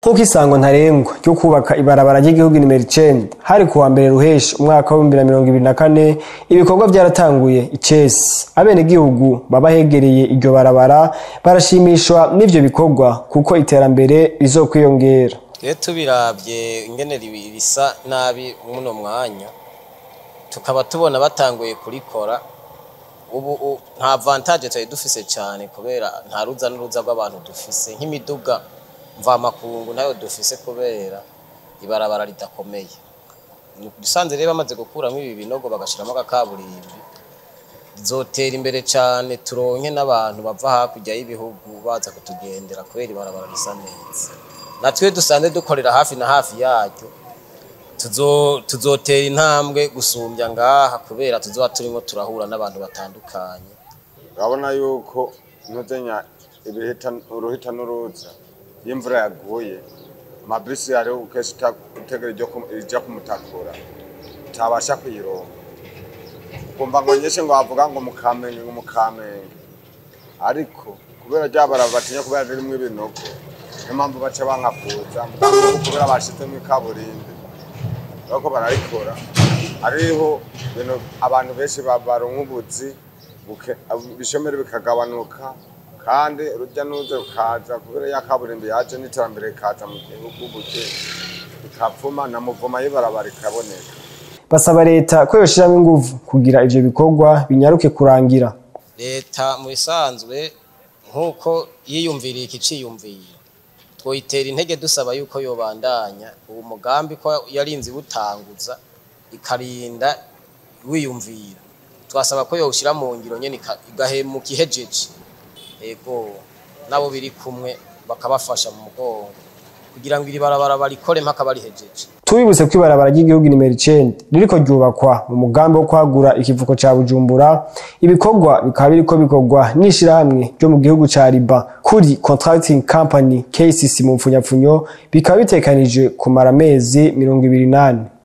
Nk'uko isango ntarengwa ryo kubaka ibarabara ry'igihugu nimero 9 hari kuwa mbere Ruheshi umwaka wa 2024, ibikorwa byaratanguye icesi. Abenegihugu baba hegereye iryo barabara barashimishwa n'ivyo bikorwa kuko iterambere rizokwiyongera. Iyo tubiravye ingene risa nabi muno mwanya, tukaba tubona batanguye kurikora ubu, nta avantage twari dufise cyane kubera nta ruza n'uruza rw'abantu dufise, nk'imiduga mvamakungu ntayo dufise kubera ibarabara ridakomeye. Dusanze rero bamaze gukuramo ibi binogo bagashiramo agakaburimbi, rizotera imbere cyane, turonke n'abantu bava hakurya y'ibihugu baza kutugendera kubera ibarabara risa neza. Natwe dusanze dukorera hafi na hafi yaryo, tuzotera intambwe gusumbya ngaha kubera tuzoba turimo turahura n'abantu batandukanye. Urabona yuko ntuzenya uruhita n'uruza, iyo imvura yaguye amabisi hariho kenshi utegera ijya kumutakura utabasha kuyironka, ukumva ngo nyinshi ngo bavuga ngo Mukamenge, ngo Mukamenge, ariko kubera rya barabara batinya kubera ririmwo ibinogo, niyo mpamvu baca banka kuza. Mugabo kubera bashizemwo ikaburimbi bariko bararikora, hariho ibintu abantu benshi baronka ubuzi, ibishomeri bikagabanuka, kandi urujya n'uruza rukaza kubera ya kaburimbi yaje, n'iterambere rikaza mu gihugu, buke bikapfuma na muvuma y'ibarabara ikaboneka. Basaba leta ko yoshiramo inguvu kugira ivyo bikorwa binyaruke kurangira. Leta mu bisanzwe nk'uko yiyumviriye iki ciyumviro, twoyitera intege dusaba yuko yobandanya uwo mugambi ko yarinze iwutanguza ikarinda wiyumvira. Twasaba ko yowushyira mu ngiro nyene, igahemuka ihejeje, ego nabo biri kumwe bakabafasha mu mugongo kugira ngo iri barabara barikore mpaka barihejeje. Tubibutse ko ibarabara ry'igihugu nimero 9 ririko ryubakwa mu mugambi wo kwagura ikivuko ca Bujumbura. Ibikorwa bikaba biriko bikorwa n'ishirahamwe ryo mu gihugu ca Liban kuri Contracting Company KCC mu mfunyapfunyo, bikaba bitekanije kumara amezi 24.